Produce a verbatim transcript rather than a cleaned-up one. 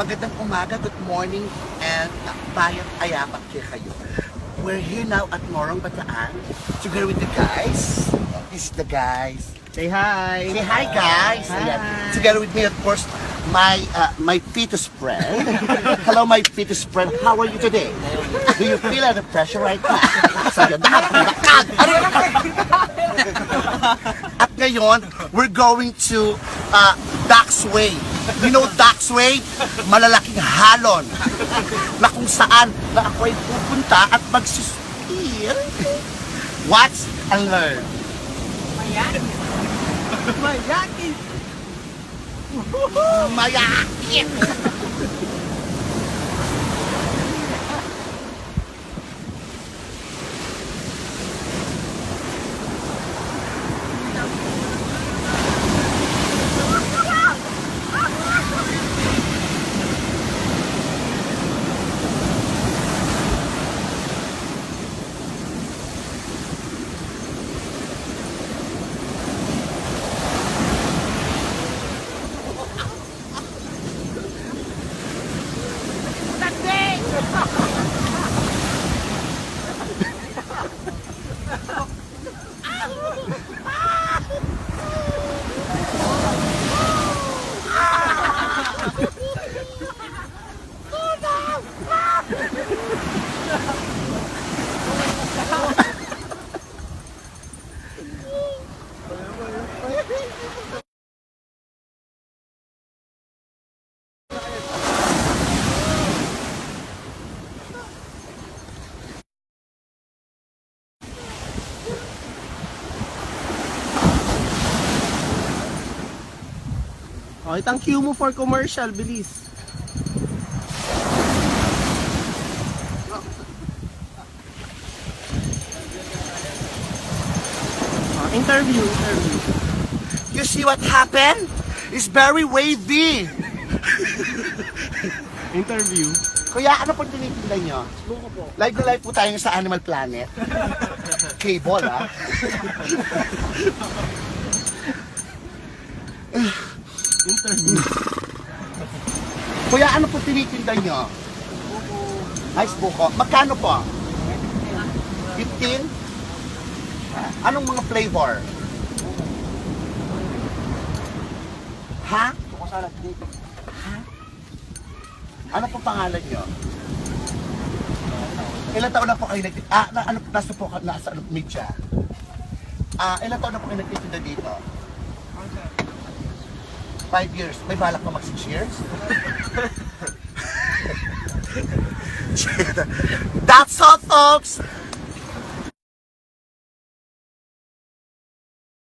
Magandang umaga, good morning, and, uh, bayang ayabak kekayu. We're here now at Morong Bataan, together with the guys. This is the guys. Say hi. Say hi, guys. Hi. Ayan. Together with me, of course, my, uh, my fittest friend. Hello, my fittest friend. How are you today? Do you feel under pressure right now? Sabi, "Dapat, dapat." At ngayon, we're going to, uh, Duck's Way. You know Duck's Way? Malalaking halon na kung saan na ako ay pupunta at magsususpil. Watch and learn. Mayakit. Mayakit. Mayakit. Okay, thank you mo for commercial, bilis. Ah, interview, interview. You see what happened? It's very wavy. Interview. Kuya, ano pong tinitinda nyo? Buko po. Live na live po tayo sa Animal Planet. Cable, ah. Interview. Kuya, ano po tinitinda nyo? Ice buko. Magkano po? Fifteen? Anong mga flavor? Ha? Buko salad, baby. Ha? Ano po pangalan nyo? Ilang taon na po kayo nag-, ah, na, ano, nasa po ka, nasa, ano, media? Ah, ilang taon na po kayo nagtitinda dito? Five years. May balak pa mag six years? That's all, folks.